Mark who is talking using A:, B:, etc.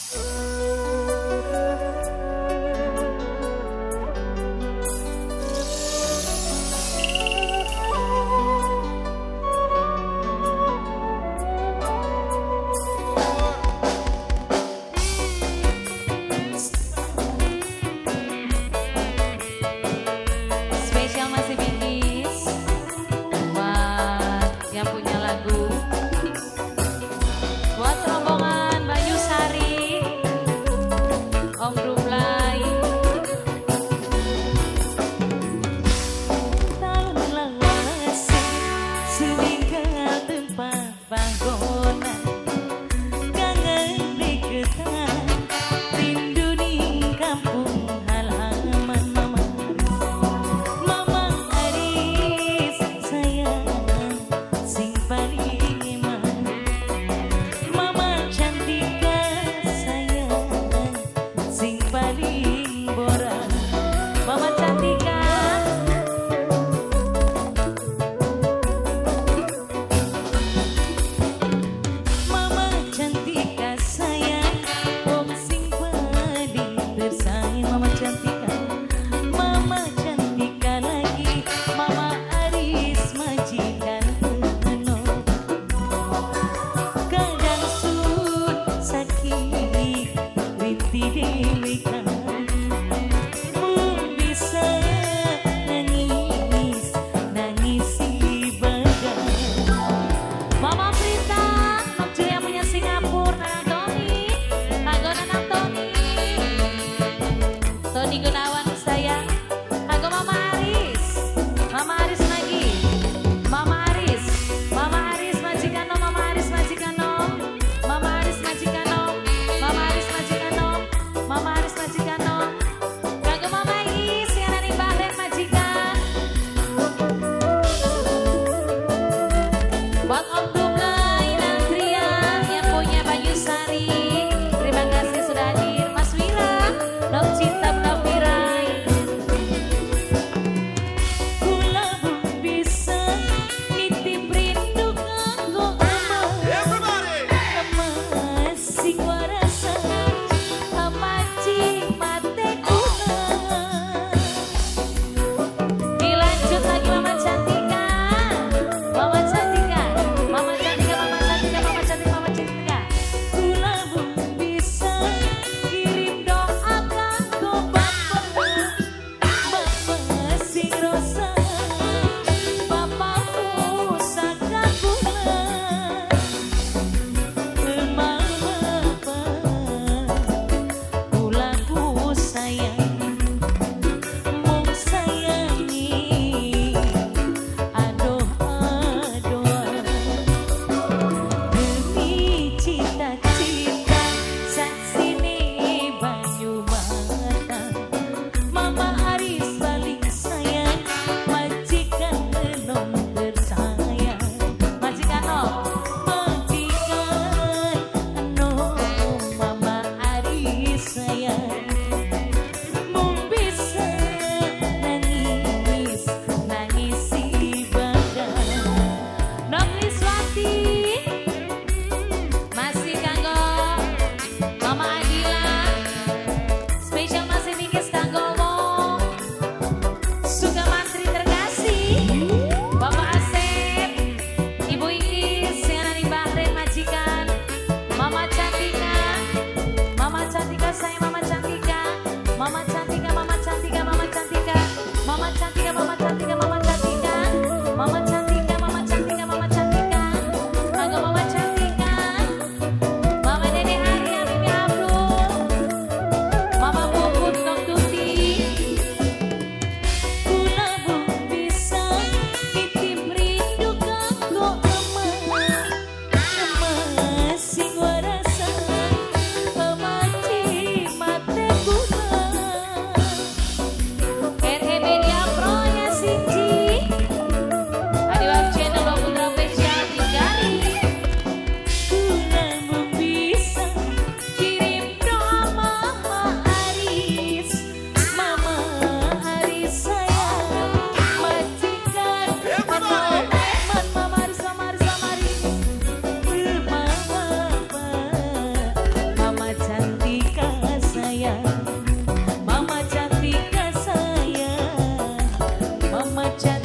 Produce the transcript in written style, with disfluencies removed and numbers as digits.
A: Spesial masih Bingkis buat yang punya lagu, buat rombongan Banyusari, Om Rublai.
B: Tahun lawase seninggal tempat panggonan, kangen deketan rindu ning kampung halaman. Mama Mama Aris sayang sing paling iman, Mama Cantika sayang sing paling borak.
A: Mama Cantika,
B: Mama Cantika sayang, wong sing paling tersayang. Mama Cantika, Mama Cantika lagi, Mama Aris majikan penuh. Kadang sun sakit rinti dewekan, mung bisa nangis nangisi bagai.
A: Mama Prita, Nok yang punya Singapura, Nang Tony, Kanggo Nanang Tony, Tony Gunawan sayang, Kanggo Mama Aris, Mama Aris lagi, Mama Aris, Mama Aris majikan nom, Mama Aris majikan nom, Mama Aris majikan nom, Mama Aris majikan nom, Mama Aris majikan nom, Kanggo Mama Is yang nani Bahrain majikan. Buat Om Dublai dan Tria yang punya Banyusari, terima kasih sudah hadir. Mas Wira, Nok Cinta Bunda Wirai.
B: Kula mung bisa nitip rindu kanggo ama, ama sing warasa ama mate kula.
A: Dilanjut lagi Mama Cantika, Mama Cantika, Mama Cantika, Mama Cantika, Mama Cantika, Mama Cantika.
B: Kula mung bisa kirim doa kanggo bapak, bapak sing rosa, bapak pusaka kula. Emang bapak kula ku sayang, mung sayangi aduh aduh. Demi cita-cita saksine banyu mata, Mama Aris paling sayang, majikan enom tersayang.
A: Majikan Nok,
B: Majikan enom Mama Aris sayang, mung bisa nangis nangisi bagai.
A: Nok Liswati, masih kanggo Mama Adila, spesial masih Bingkis kanggo Mo, Sukamantri terkasih, Bapak Asep, Ibu Iis yang nani Bahrain majikan, Mama Cantika, Mama Cantika sayang Mama Cantika, Mama Cantika, Mama Cantika, Mama Cantika, Mama Cantika, Mama Cantika, Mama Cantika, Mama Cantika, Mama Cantika, Mama Cantika, kanggo Mama Cantika, Mama Dede Arya, Mimi Abdul, Mama Puput, Nok Tuti.
B: Kula mung bisa nitip rindu kanggo ama, ama sing warasa, ama mate kula.
A: RE Media Pro ya Sinji.
B: Aja.